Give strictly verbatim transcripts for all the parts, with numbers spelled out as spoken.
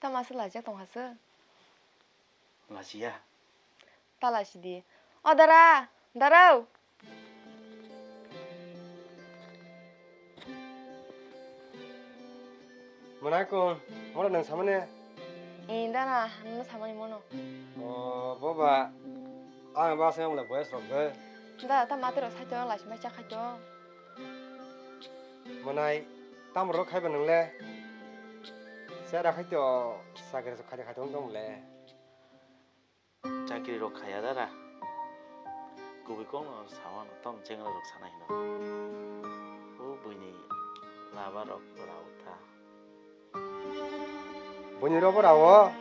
Tamo aswk lachijak tong hase? Lachiya. Ta lachidi. O dara, darao. Mwnai kung, mono nwng samani? Ee, dara, nono samani mono. O, boba, ang ba se wngla boyes rok de. Dara, ta mati rok saito, lachimai cha khaito. Mwnai, tamo rok khaiba nwng le? Chera khaito, chakri rok khaito khaito wng tong le. Chakri rok khaya dara. Kubui kokno sawan tom chengra rok sana hino. O buini laba rok rao tha. Buini robo rao.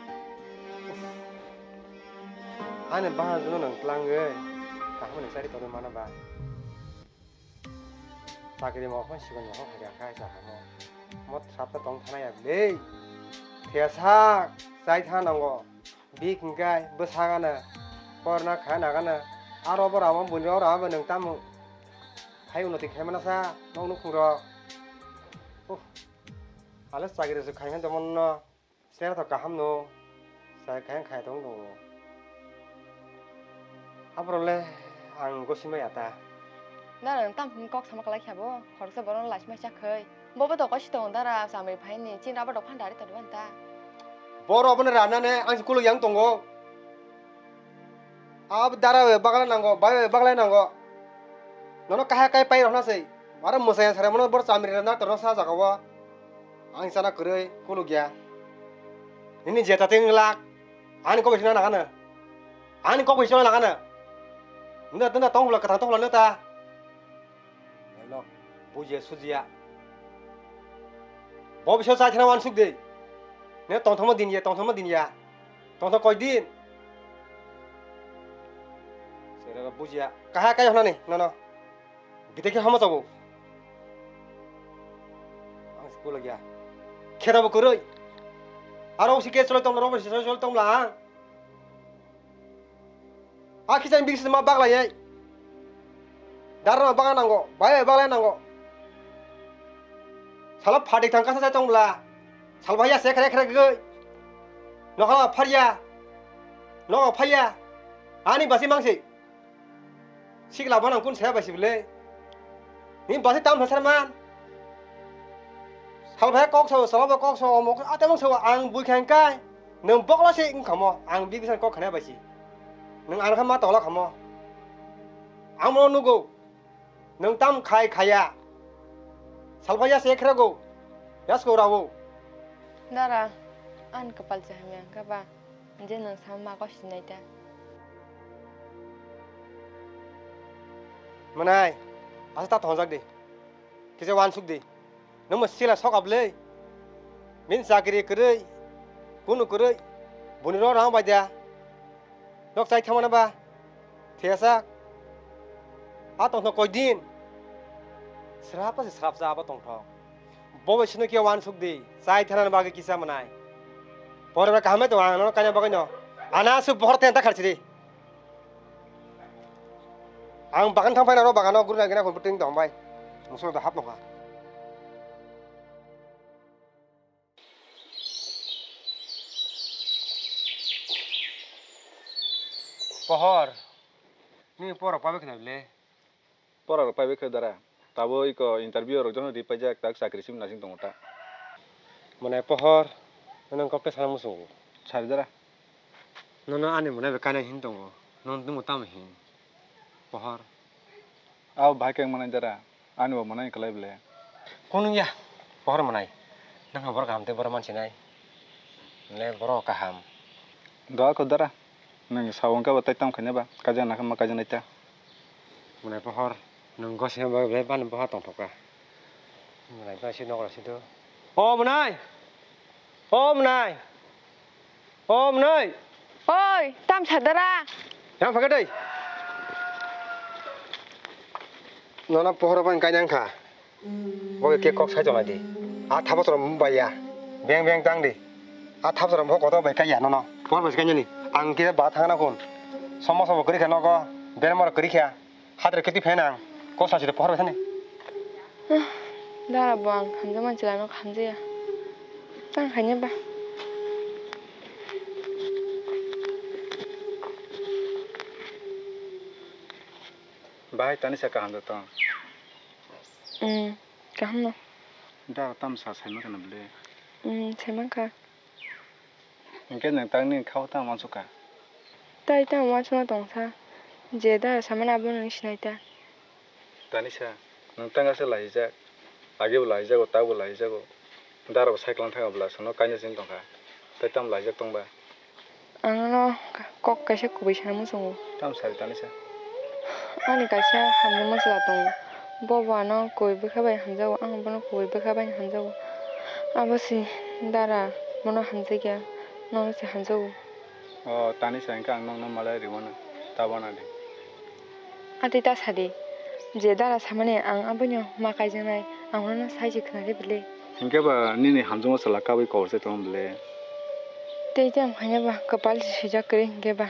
Ani bahan juno nang tlang ge. Kaham ni sari tore mana ba. Chakri mo khon sikon mo khon khaja khai sa mo. Mo sap ta tong thana ya le. Thesa chai thana nango. Bik hingkai bwsakano porna kha nagano aro borok amo buini oro abo nwng tamo hai unnoti khaimana sa nok nukhung rok. Uff, ale chakri se khaina tongmano sera to kaham no sai khaina khai tong tongo. Aborok le ang gosi maya ta. Dara nwng tamo hwnwi kok sama kwlai kha bo? Khoroksa borokno lachimai cha khai. Bo bo to kosi tongo dara, chamri phaini, chini rubber rok phan dari tongdi bani ta. Borok abono ranani ang se kuluk yang tongo. Abo dara bai bagla nango, bai bai bagla nango. Nono kaha kai pai rokna se. Aro mwsai sarai mano bor chamri rok na torno sa jaga o. Ang sana kwrwi kuluk ya. Nini jeta ting lak. Ani kok bai sina nagana. Ani kok bai sina nagana. Nda tenda tong bla kata tong bla neta. Hello, bujiya sujiya. Bo bisa chai thana wansuk de. Ne tongthoma din ya, tongthoma din ya. Tongthok koi din. Sere bujiya. Kaha kai honani, no no. Gita khe hama chabo. Ang school gya. Kheda bo koroi. Aro si ke cholo tong, robo si cholo tong la. A khichang bisi ma bagla yai. Darma bagan nango, bai bai bagla nango. Salo phadik thang kasa sai tong bla. Salba ya se khere khere goi. Nokala pharya. Nogo phaya. Ani basi mangsi. Sikla bo nang kun saya basi bole. Ni basi tam thasar man. Salba ya kok sao, salba kok sao, mok atemang sao ang bui khain kai. Nwng bokla se wng khamo, ang bibisa kok khana bai si. Nwng ano khe ma tongla khamo. Ang mo nugo. Nwng tam khai khaya. Salphaya se khrago. Yasko rawo. Dara, an kwpal se hamya kha ba. Je nwng sama ko sinai ta. Mwnai, asa ta thongjak di. Kisa wansuk di. Nwng bo sila sok ablei. Min chakri kwrwi, kunu kwrwi, buni ro rang bai da. Nok chai thangmana ba, thesa. A tongthok koi din. Srapsa se srapsa abo tongthok. Bo bai sino kiya wansuk di, chai thana bagwi kisa mwnai. Pore ba kaham to ang no kaina bagwi no. Ana su bohor tenta kharchiri. Ang bagan thang phaina ro bagano gurna gina kon puting tong bai. Musoro da hap nokha. Pohor. Ni pora pabe khna le. Pora ro pabe khe dara. Tabo iko interview rok jono ri paijak tak chakri sim nasing tongo ta. Mane Pohor. Nang kok te sana musungo. Sari dara. Nono ani mwnai bai kainai hin tongo. Nono tamo tamo hin. Pohor. Abo bahai khe wng manai dara. Ani bo mwnai kwlai ble. Kunu ya. Pohor mwnai. Nang borok kaham tei borok mansinai. Le borok kaham. Doa ko dara. Nang sa wngka bo tai tam khaina ba. Kaijak na khe ma kaijak nai ta. Mwnai Pohor. Nang gosina ba ble ban boha tongthok ka. Mwnai ba si nokra si do. O mwnai. O mwnai. O mwnai. Oi, tam sadara. Yang phaga dei. Nona Pohor ban kainang kha. Bo ke kok sai tongnai di. A thabo toro mbai ya. Beng beng tang di. A thabo toro bo koto bai kaiya nono. Pohor bai kainani. Ang ke ba thangna kun. Somo sobo kri kha nogo. Bermor kri kha. Hadre keti phenang. Ko sasi de Pohor bai thani. Dara bo ang hamjak manchila no hamjaya. Tang khaina ba. Hai, Tanisa, kaham da tong? Hmm, kaham no. Da, tam sa sai ma kana bele? Hmm, sai man kha. Hingke nwng tang nini kha o tang wansuk kha? Tai tang wansukna tong sa. Je da samani abo nwng sinai ta. Tanisa, nwng tang asa laijak. Age bo laijago, ta bo laijago. Dara bo cycle thang bwla sono kainwi sini tong kha. Tai tam laijak tong ba? Ang ano kok kaisa kubui sana muchungo. Tam sari Tanisa? Ani kaisa hamya masla tongo. Bo bo ano kubui bwkha bai hamjago, ang bono kubui bwkha bai hamjago. Abo se dara bono hamjakya, nono se hamjago. O Tanisa, hingke ang nokno malai rwmano ta bana di. Atwi ta sadi, je dara samani ang aboino ma kaijaknai, ang nono saiji khna di bwle. Hingke ba nini hamjakma chwla kabui kobor se tong bwle. Tei tei ang khaina ba kwpal si swijak kwrwi hingke ba.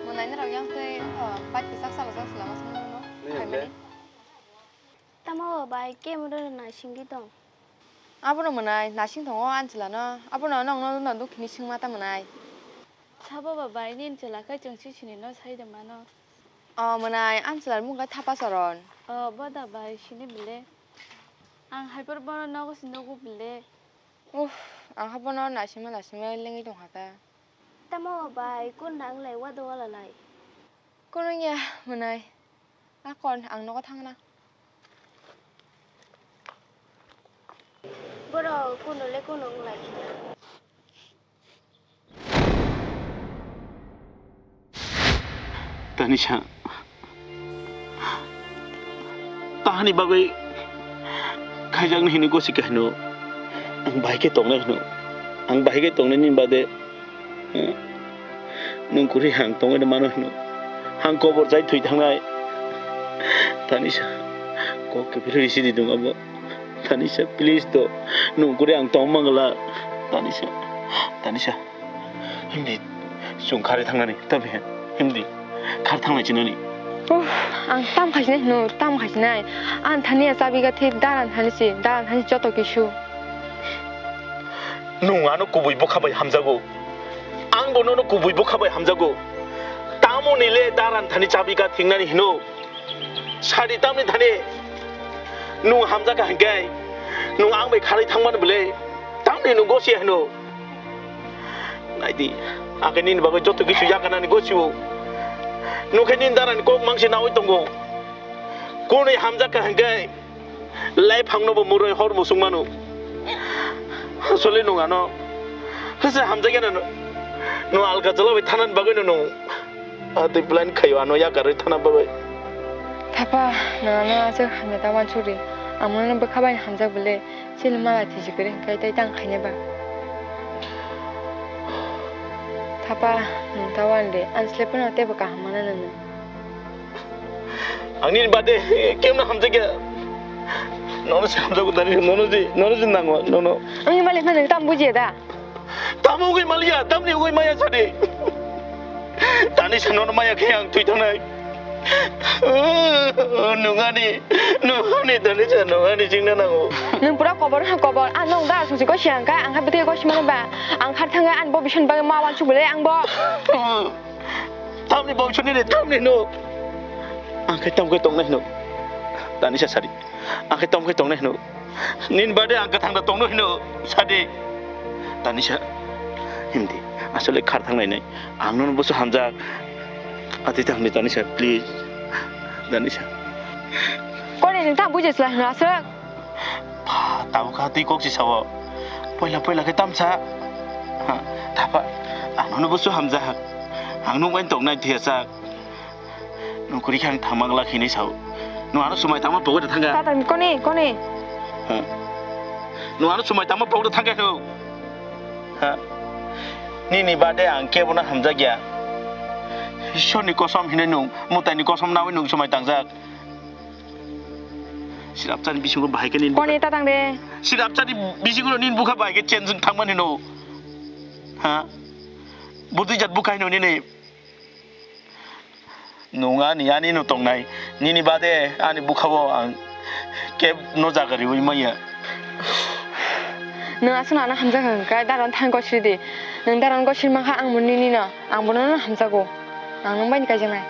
Mwnai rok yang tei wngkha, bike kisak salo jak sila ma songwi mano. Nai phaimani. Tamo bai camera naisingwi tong. Abono mwnai naising tongo ani chwlano. Abono nokno no duk hini singma ta mwnai. Sabo ba bai nini chwla khe chwng si sinino sai de mano. O mwnai ani chwla mung khe Thapa Soron. O boda bai sini bile. Ang hai por bono nogo si nogo bile. Uff, ang ha bono naisingma naisingma lengwi tong kha ta. Tamo bai kun nang lai wado wala lai. Kun wngya mwnai. Akon ang nogo thangna. Borok kuno le kuno wng lai. Tanisa, tahani bagwi khaijakni hini gosi khe hino, ang bahai khe tongnai hino, ang bahai khe tongnai ni bade. Nwng kwrwi hang tongwi mano hino. Hang kobor jai thwi thangnai. Tanisa, kok kwphilwi risi di nwng abo. Tanisa, please to. Nwng kwrwi ang tong mangla. Tanisa, Tanisa. Himdi, chwng kharwi thangnani. Tabi, himdi. Khar thanglai chinani. Uff, ang tam khaisinai hino, tam khaisinai. Ang thani ya chabi gathi, daran thani si, daran thani joto kisu. Nwng ano kubui bwkha bai hamjago. Ang bo nono kubui bwkha bai hamjago. Tamo ni le daran thani chabi ka thingnani hino. Sadi tamni thani nwng hamjak ka hingkai. Nwng ang bai khalai thangmani bwle. Tamni nwng gosi hino. Naidi, ake nini bagwi joto kisu yakanani gosio. Nwng khe nini darani kok mangsi nawi tongo. Kunui hamjak ka hingkai. Lai phangno bo muroi hor musung mano. Asole nwng ano. Hasa hamjak ya no. Nwng alka jalo bai thanan bagwi no nwng. Atwi plan khayo ano yakarwi thana bagwi. Thapa, nwng ano aswk hamya ta wansukri. Ang nwngno bwkha bai hamjak bwle. Chini mala thisi kwrwi hwnkhe tei tang khaina ba. Thapa, nwng ta wan de. Ang sle phano teibo kaham mana nangno. Ang nini bade kemno hamjakya. Nono se hamjago tani, nono je, nono je nango, nono. Ang ni malik mano tam bujiya da. Tamo ugui maliya, tamni ugui maya sadi. Tanisa nono maya khe ang twi thangnai. Nungani, nungani Tanisa, nungani jingna nango. Nwng pura kobor ha kobor, ang nwng da sungsi ko siang kha, ang kha bwtwi ko simano ba, ang khar thangwi ang bo bisan bagwi ma wansuk bwle ang bo. Tamni bongso nini tamni hino. Ang khe tam khe tongnai hino. Tanisa sadi. Ang khe tam khe tongnai hino. Nini bade ang kwthang da tongno hino. Sadi. Tanisa. Himdi. Asole khar thangnai nai. Ang nono boso hamjak. Ati tangni Tanisa, please. Tanisa. Kone nung tam bujai sla hino aswk. Pha, tabuk kha twi kok si sao. Poila poila khe tamsa. Ha, thapa, ang nono busu hamjak. Ang nung bai tongnai thiyajak. Nung kwrwi khe ang thangma glak hinwi sao. Nung ano swmai tangma pogwi da thangkha. Tata kone, kone. Ha. Nung ano swmai tangma pogwi da thangkha nung. Ha. Nini bade ang kebono hamjakya. Ishorni kosom hinwi nung, mwtaini kosom nawi nung swmai tangjak. Sirapchani bisingo bahai khe nini bwkha. Koni ta tang de? Sirapchani bisingo nini bwkha bahai khe change wng thangmani no. Ha? Bwtwi jat bwkha hino nini. Nwng ani, ani no tongnai. Nini bade ani bwkhao ang keb no jaga riwi manya. Nwng aswk ano hamjak hwnkhe daron thang gosiri di. Nwng daron gosiri mankha ang bo nini no. Ang bono no hamjago. Ang nwng bai ni kaijaknai.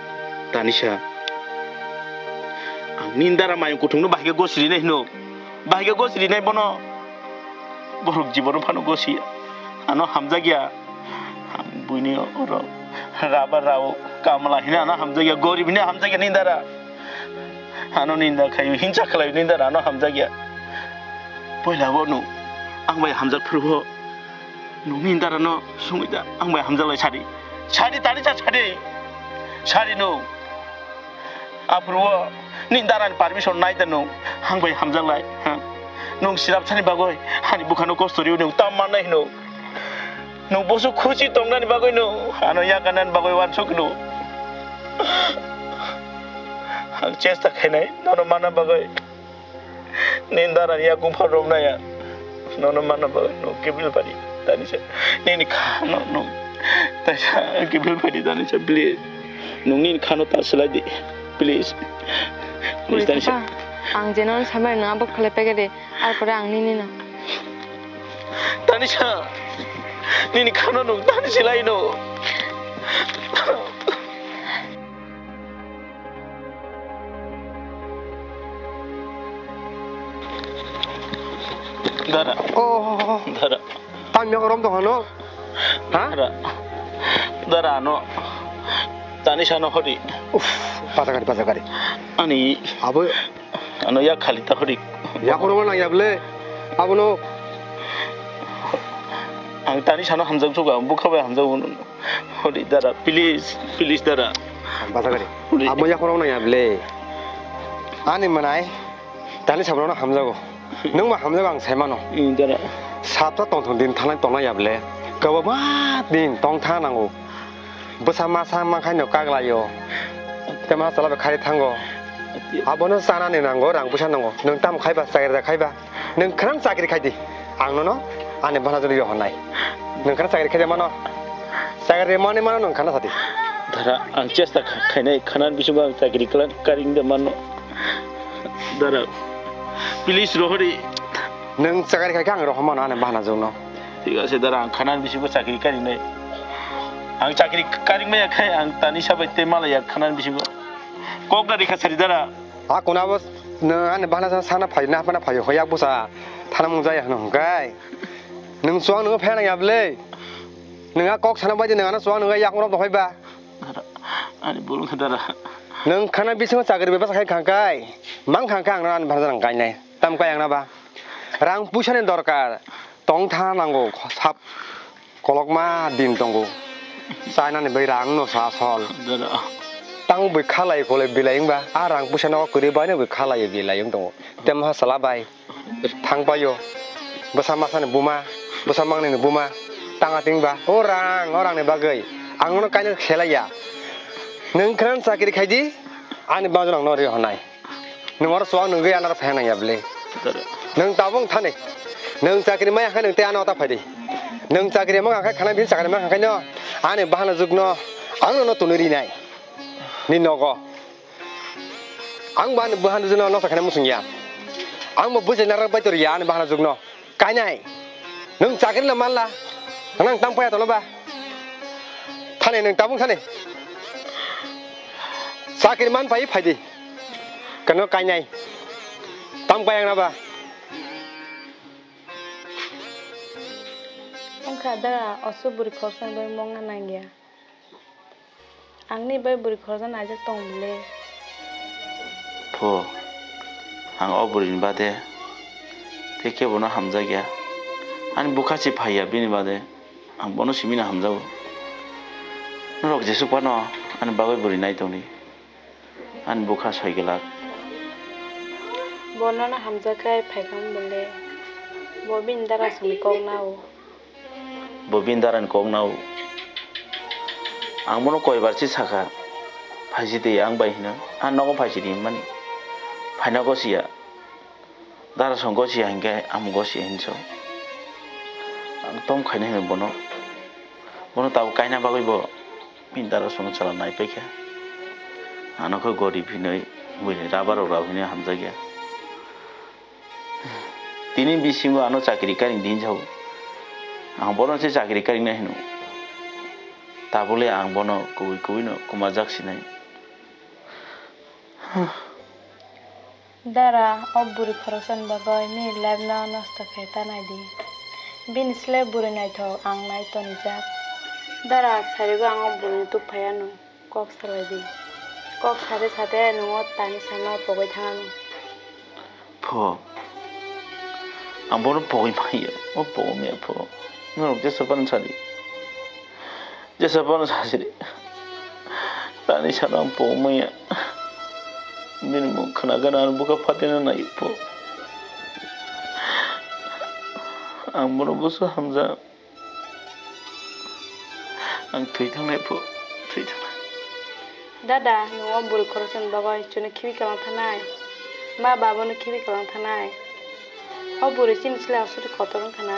Tanisa. Ang nini dara mayung kuthung no bahai khe gosiri nai hino. Bahai khe gosiri nai bono. Borok jibono phano gosi. Ano hamjak ya. Ang buini oro raba rao kamla hina ano hamjak ya. Gorib hina hamjak ya nini dara. Ano ninda khayo hinsa khlai nini dara ano hamjak ya. Poila bo nwng ang bai hamjak phuru bo. Nwng nini dara no sungwi da ang bai hamjak lai sadi. Sadi tani cha sadi. Sadi nwng. Aphuru o nini dara ni permission nai da nwng ang bai hamjak lai. Ha? Nwng sirap sani bagwi ani bwkha no kosto riwi nwng tam mannai hino. Nwng boso khusi tongnani bagwi nwng ano yakarnani bagwi wansuk hino. Ang chesta khainai nono manna bagwi. Nini dara ni yakung phal romnaya. Nono manna bagwi nwng kibil padi. Tanisa nini khano nwng. Tanisa kibil padi tanisa please. Nwng nini khano ta swlai di. Please. Please tanisa. Ang jeno samai nwng abo khlai pegede. Arpore ang nini no. Tanisa. Nini khano nwng tani swlai no. Dara. Oh. Dara. Tang yang rom tong hano. Ha? Dara. Dara ano. Tanisa no hodi. Uff, pajagari, pajagari. Ani. Abo. Ano ya khali ta hodi. Ya kono nang ya ble. Abono. Ang Tanisa no hamjak suka, bukha bai hamjak. Hori dara, please, please dara. Basa gari. Hori. Amo yakhorok nang ya ble. Ani manai, Tanisa no hamjago. Nwng ma hamjago ang sai mano. Hmm, dara. Sapta tong thung din thanai tong ya ble. Kwbangma din tong tha nango. Bwsa masa ma khai no kaglaio. Tei ma sala bai khari thango. Abono chana ni nango, rang puisa nango. Nwng tamo khaiba, chakri da khaiba. Nwng khwnang chakri khai di. Ang nono ani bana jodi rohornai. Nwng khwnang chakri khai di mano. Chakri mani mano nwng khwnang sadi. Dara, ang chesta kha-, khainai khwnang bisingo ang chakri kla-, karing de mano. Dara, please rohori. Nwng chakri khai khe ang rohor mano ani bana jogno. Thik ase dara, ang khwnang bisingo chakri karinai. Ang chakri karing maya khai ang Tanisa bai tei malaya khwnang bisingo. Kok da rikha sari dara. A kuna bo nwng ani bana sa-, sana phaio, na hapna phaio, hoyak bwsa thana mung jaya hwno hwnkhe. Nwng chuwang nwng phai nang ya bwle. Nwng a kok sana bai di nwng ano chuwang nwng yak rok dong phai ba. Ani bul wngkha dara. Nwng khana bisingo chakri bai bwsa khai khangkai. Mang khangkha ang ani bana jang kainai. Tam kai ang na ba. Rang puisa ni dorkar. Tong tha nango sap. Kolokma din tongo. Chainani bai rang no sa sol. Dara. Tang bui khalai kole bilai wngba. A rang puisa no kwrwi bai no bui khalai bilai wng tongo. Tem ha sala bai. Thang paio. Bwsa masa ni buma. Bwsa mangni ni buma. Tanga ting ba. O rang, o rang ni bagwi. Ang no kaino khelai ya. Nwng khran chakri khai di. Ani bangjo nang no ri honai. Nwng oro chuwak nwngwi ano phai nang ya bwle. Nwng tabuk thani. Nwng chakri maya khe nwng tei ano ta phai di. Nwng chakri ma khe khana bini chakri ma khe no ani bahana jukno ang no twnwi rinai. Ni nogo. Ang ba ani bahana jukno noksa khana musung ya. Ang bo bujai narak bai tor ya ani bahana jukno. Kainai. Nwng chakri no manla. Nwng tang paya tono ba. Thani nwng tabuk thani. Chakri man pai phai di. Kano kainai. Tam kayang na ba. Wngkha da, oso bwrwi khoroksa bai mokna nangya. Angni bai bwrwi khoroksa naijak tong bwle. Pho, ang o bwrwini bade tei kebono hamjakya. Ani bwkha se phaiya bini bade. Ang bono simino hamjago. Norok jesuk phano ani bagwi bwrwi nai tongdi. Ani bwkha soi glak. Bo nono hamjakhe phaikha bole. Bo bini dara songni kok nao. Bo bini darani kok nao. Ang bono koibar se sakha. Phaisidi ang bai hino. Ang nogo phaisidi hinmani. Phaina gosiya. Dara song gosi ya hinkhe, amo gosi ya hinwi sao. Ang tom khaina hino bono. Bono tabuk kaina bagwi bo bini dara songno chwla naipaikha. Ano khe gorib hinwi, buini rubber rok rw hinwi hamjakya. Tini bisingo ano chakri karing din sao. Ang bono se chakri karingna hino. Tabukle ang bono kubui kubui no kumajak sinai. Dara, o bwrwi khoroksani bagwi nini life no nosto khe ta nai di. Bini slai bwrwi naithok ang nai tonijak. Dara, sarigo ang o bwrwini tubphai ano. Kok salai di. Kok sade sade nwng o Tanisano pogwi thang ano. Pho. Ang bono pogwi maya. O pogwi maya pho. Norok jesa phano sadi. Jesa phano sasidi. Tanisano ang pogwi maya. Bini mung khna gana ang bwkha phatina nai pho. Ang bono busu hamjak. Ang thwi thangnai pho, thwi thangnai. Dada, nwng o bwrwi khoroksani bagwi chwngno khibi kwlang thanai. Ma babono khibi kwlang thanai. O bwrwi chini slai aswk kotor wngkha na.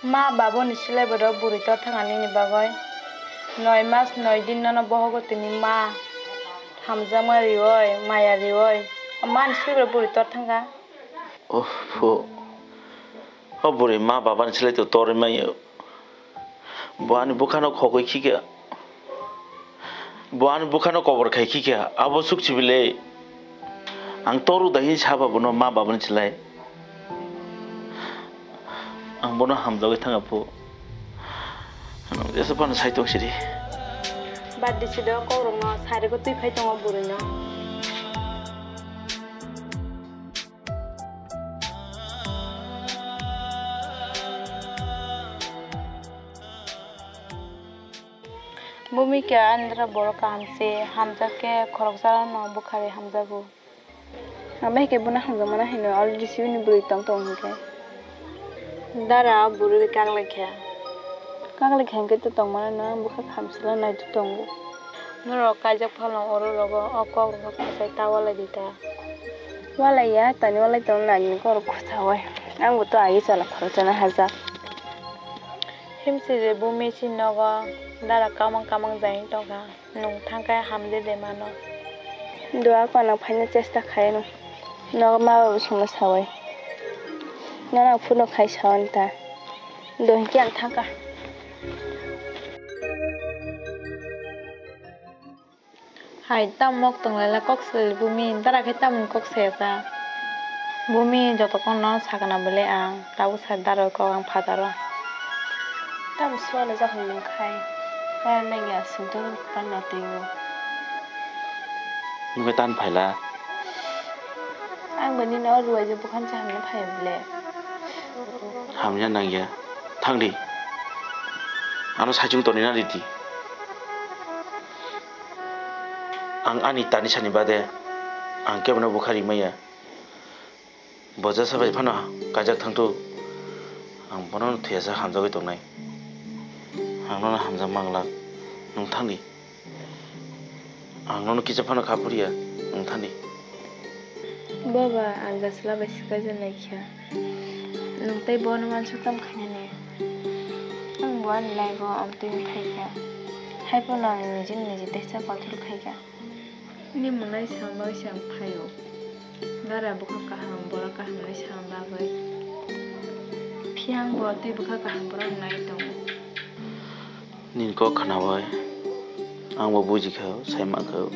Ma baboni slai bodo bwrwi tor thangkha nini bagwi. Noi mas noi din nono bohogo tini ma. Hamjakma riwi, maya riwi. O mani slai bodo bwrwi tor thangkha. Oh, pho. O bwrwi ma babani slai to torwi maya. Bo ani bwkhano khogwi khikha. Bo ani bwkhano kobor khai khikha. Abo suk sibile. Ang toru da hin saba bono ma babani slai. Ang bono hamjagwi thanga pho. Ano jesa phano sai tong sidi. Bad di sido kokrokno sariko twi phai tongo bwrwino. Bumika, ani dara borok kaham se, hamjak khe khoroksa no bwkharwi hamjago. Ang bai khe bono hamjakmano hino, already sibini bwrwi tong tong hinkhe. Dara bwrwi kaglai khe. Kaglai khe hinkhe to tongmano no, ang bwkha kaham se nai tongo. Norok kaijak phano oro rogo o kok rok no khasai ta walai di ta. Walai ya, tani walai tong nang ni kok rok khosawai. Ang bo to agi chala khoroksa no hajak. Himsiri bumi si nogo dara kamang kamang jai tongkha. Nwng thangkhe hamdi de mano. Dua ko nang phaina chesta khaino. Nogo ma babu songno sawai. Nono ang phone khai sawan ta. Do hinkhe ang thangkha. Hai, tamo mok tong laila kok sel bumi, dara khe tamoni kok sesa. Bumi joto kono sakna bele ang, tabuk sa daro kok ang phataro. Tamo suana jakhung nung khai, kaya nangya sungto panna twibo. Nungkhe tan phaila. Ang bini no ruwai je bukhan cha hamna phai bele. Hamya nangya, thangdi. Ano saichung toni na ridi. Ang ani tani sani bade ang kebono bukha rimaya. Bo jesa bai phano kaijak thangthu. Ang bono thuyasa hamjagwi tongnai. Ang nono hamjak manglak. Nwng thangdi. Ang nono kisa phano kha phuriya. Nwng thangdi. Baba, ang jasla bai swkaijaknai kha. Nwng tei bono wansuk tam khainani? Ang bo ani life-o amtwini phaikha. Haiphano ang nijini niji teisa kothor khaikha. Nini mwnai sambai se ang phaio. Dara bwkha kaham, borok kaham hinwi sam bagwi. Phiya ang bo tei bwkha kaham borok wngnai tongo. Nini kok khnaui ang bo bujikha, sai mankha.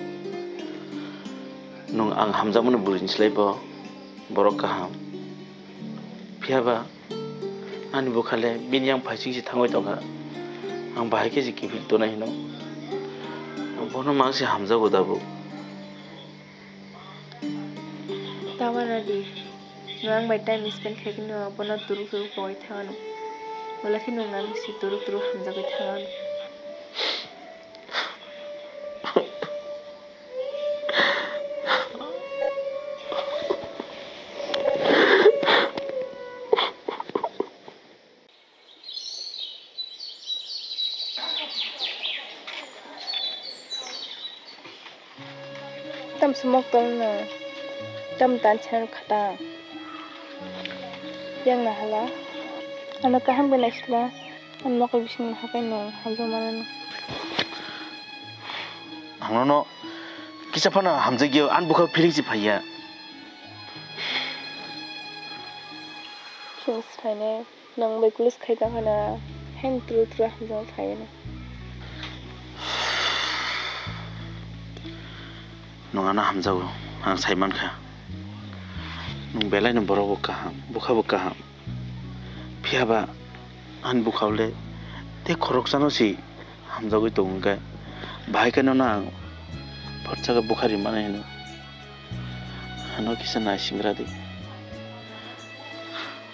Nwng ang hamjakmani bwrwini slai bo borok kaham. Phiya ba ani bwkha le bini yang phaising se thangwi tongkha. Ang bahai khe se kiphil tonai hino. Bono mang se hamjago dabu. Tawa radi. Nwng ang bai time spend khai kheno bono turuk turuk pogwi thangano. Wala khe nwng ang se turuk turuk hamjagwi thangano. Tam sumok tong no, tam tan chen khata. Yang na hala. Ano kaham bai naisla. Ano koi bising na hakai no hamjak manani. Ang nono kisa phano hamjakya, ani bwkha feelings phaiya. Feelings phainai. Nang bai close khai tang hana, hen tru tru hamjak phai hana. Nwng ano hamjago, ang sai mankha. Nwng belai no borok bo kaham, bwkha bo kaham. Phiya ba ani bwkha le tei khoroksano si hamjagwi tongo hwnkhe, bahai khe nono ang phatsa khe bwkha ri mano hino. Ano kisa naisingra di.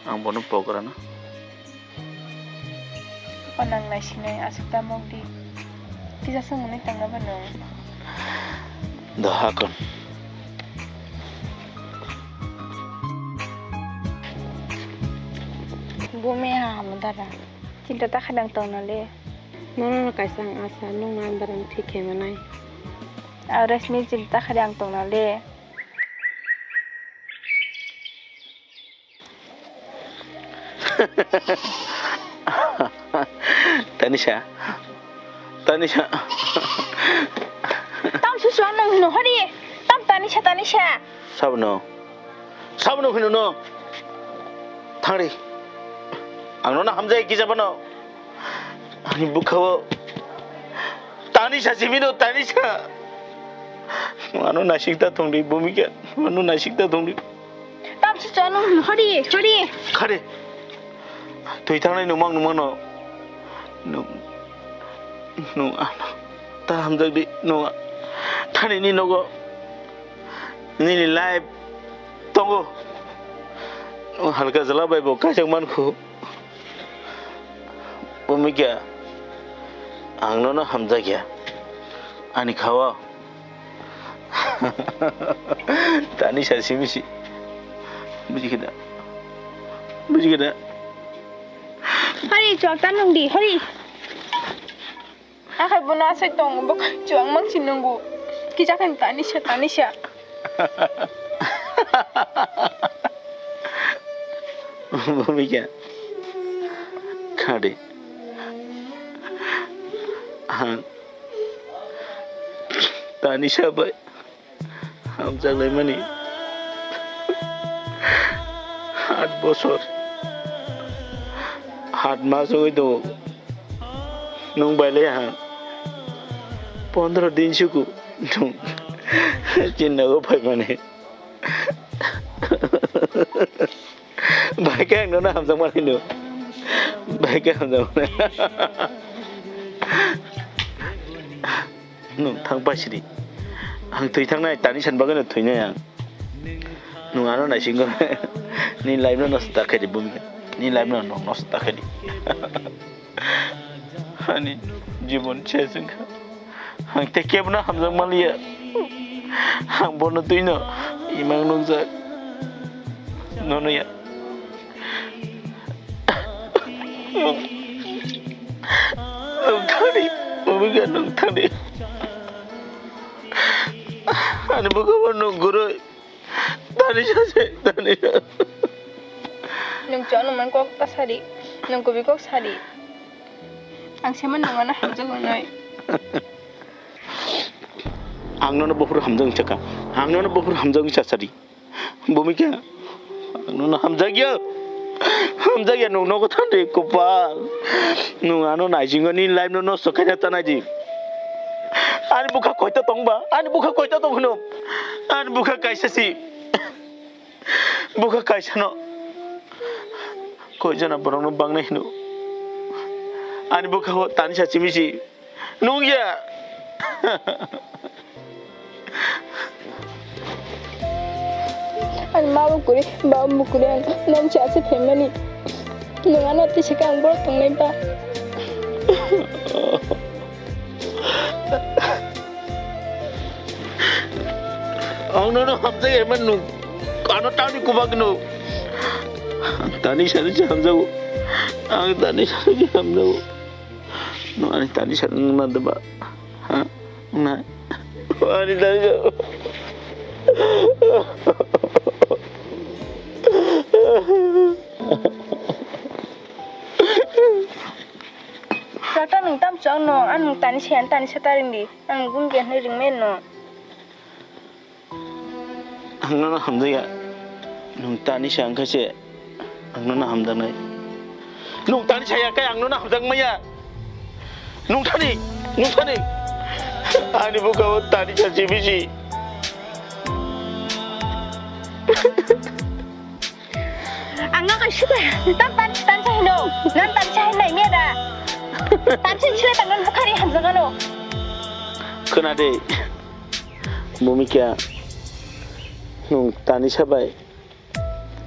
Ang bono pok rana. O nang naisinai aswk ta mok di. Kisa swngmani tangna ba nwng. Do hakon. Bumi ha hamdara. Chinta ta khanang tongna le. Nono kaisa ang asa nung ma barang thik khe manai. A Rashmi chinta khanang tongna le. Tanisha. Tanisha. Tam susu ano hino hori. Tam Tanisha, Tanisha. Sabno. Sabno hino no. Thangri. Ang nono hamjai kisa bano. Ani bwkhao Tanisha simi no, Tanisha. Ano naisik ta thongdi, Bhumika. Ano naisik ta thongdi. Tam si chano, hori, hori. Khare. Twi thangnai nwng mang nwng mano. Nwng, nwng ano ta hamjak di, nwng thani ni nogo. Nini life tongo. Nwng halka jala bai bo kaijak mankhu. Bhumika, ang nono hamjakya. Ani khao. Tanisha simi si. Bujikhe da? Bujikhe da? Hori, chwk ta nwng di, hori. Akhai bono asai tongo, bo chwng mang si nungo. Kisa khe Tanisha, Tanisha. Bhumika. Khadi. Ang Tanisha bai hamjak laimani. Hat bosor. Hat mas wngwi tongo. Nwng bai le ha. Pondro din suku nwng chini nogo phaimani. Bai khe ang nono hamjakmani no. Bai khe hamjakmani. Nwng thang pai sidi. Ang twi thangnai, Tanisha ni bagwi no thwinai ang. Nwng ano naisingo. Ni life no nosto ta khaidi, Bhumika. Ni life no nwng nosto ta khaidi. Ani jibon ses wngkha. Ang tei kebono hamjak manliya. Ang bono twino imang nukjak. Nono ya. Nwng thangdi, Bhumika, nwng thangdi. Ani bwkhao nwng gurui. Tanisha se, Tanisha. Nwng chwng nwng man kok ta sadi. Nwng kubi kok sadi. Ang se man nwng ano hamjak wngnai. Ang nono buphuru hamjak wngchakha. Ang nono buphuru hamjak wngchasadi. Bhumika. Ang nono hamjakya. Hamjakya nwng nogo thangdi kopal. Nwng ano naisingo ni life no nosto khaina ta naidi. Ani bwkha koita tongba, ani bwkha koita tong hino. Ani bwkha kaisa si. Bwkha kaisa no. Koi jana borok no bangnai hino. Ani bwkha o Tanisha simi si. Nungya. Ani ma bo kwrwi, baba bo kwrwi, ang nang cha se phaimani. Nwng ano twi se khe ang borok tongnai ba. Ang nono hamjak ya man nwng. Ano tani kubak no. Ang Tanisha ni hamjago. Ang Tanisha ni hamjago. No ani Tanisha nwng na deba. Ha? Na. Ani Tanisha. Joto nwng tam chwng no, ang nwng tani se, ang tani se ta ring di. Ang gum ge hwnwi ring men no. Ang nono hamjakya. Nwng tani sa wngkha se ang nono hamjaknai. Nwng tani saya khe ang nono hamjak maya. Nwng thani, nwng thani. Ani buka o tani sa si bisi. Ang no kaisa da. Tam tan tan sa hino. Nan tan sa hinai me da. Tan sin sile tan nan bukhari hamjak ano. Khna de. Bumika, nwng tani sabai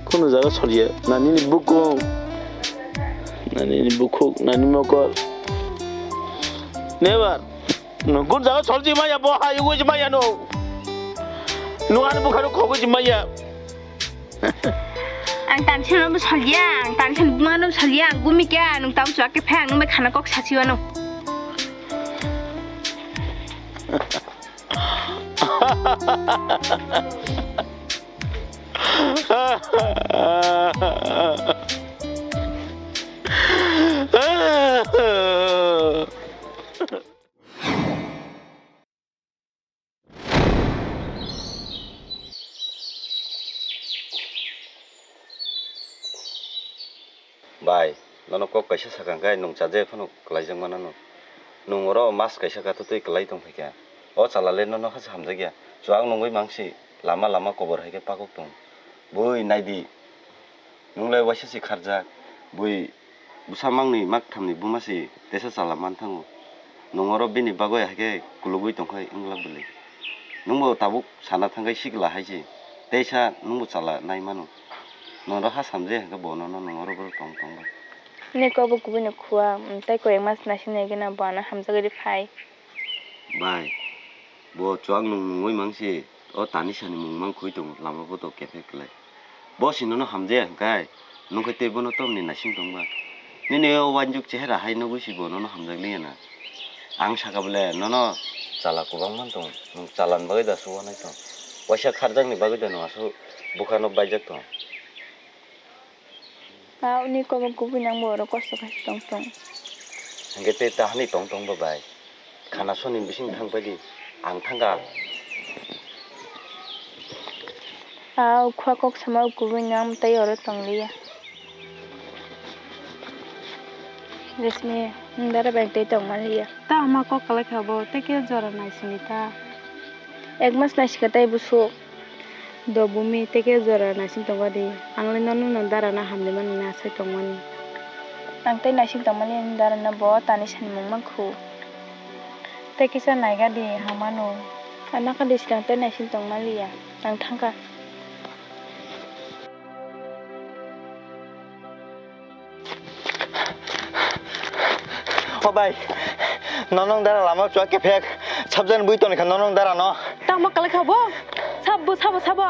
kunu jaga soliya, na nini bukung, na nini bukhuk, na nini mokol. Never. Nwng kun jaga solji maya, bo hayungwi maya no. Nwng ani bukharo khogwi maya. Ang tansin no soliya, ang tansin buma no soliya, ang gumi kya, nwng tam chwak khe phai ang nwng bai khana kok sachi wano. Bai, nono kok kaisa sakang khe nwng chajakya phano kwlaijak manano. Nwng oro mas kaisa kha twtwi kwlai tong phaikha. O chala le nono hasa hamjakya. Chuak nungwi mangsi lama lama kobor hai khe pakok tong. Bui naidi. Nwng le waisa se kharjak. Bui bwsa mangni mak thamni buma se tesa chala man thango. Nwng oro bini bagwi hai khe kulugwi tong khai wngla bwlwi. Nwng bo tabuk sana thang khai sikla hai se. Teisa nwng bo chala nai mano. Nwng oro ha samjai hai khe bo nono nwng oro borok tong tong bai. Nini kok bo kubui ni khua, mm, tei koi ek mas naising nai gana bo ano hamjagwi phai. Bai, bo chuak nwng nungwi mangsi, o tani sani mung mang khui tongo, lama boto kephek kwlai. Bo si nono hamjaya hwnkhe, nungkhe tei bono tomni naising tongba. Nini o wanjuk chehera hai nugwi si bo nono hamjakliya na. Ang saka bole nono chala kwbang man tongo, nwng chalani bagwi da aswk wanai tong. Waisa kharjakni bagwi da nwng aswk bukhano baijak tong. A uni kobok kubui nang bo oro kosto khaisa tong tong. Hingke tei tahani tong tong bo bai. Khana soni bising thang pai di. Ang thangka. A ukhwa kok sama kubui nang tei oro tong liya. Resmi, nwng dara bai tei tong man liya. Ta ama kok kalai kha bo, tei khe jora nai sini ta. Ek mas nai sika tei busuk. Do bumi tei khe jora naising tongba di. Ang le nono no dara no hamni mani na sai tongmani. Ang tei naising tongmani ani dara no bo tani sani mung mankhu. Tei kisa naiga di hamano. Ano kha di sirang tei naising tongmaliya. Ang thangkha. O bai, nonong dara lama chua kephek, sabjan bui toni kha nonong dara no. Tamo kalai kha bo? Sabo, sabo, sabo.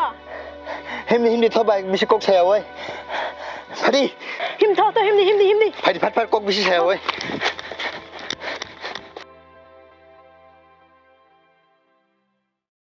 Himdi, himdi tho bai, bisi kok saya oi. Phadi. Him tho, tho, himdi, himdi, himdi. Phadi, phat, phat, kok bisi saya oi.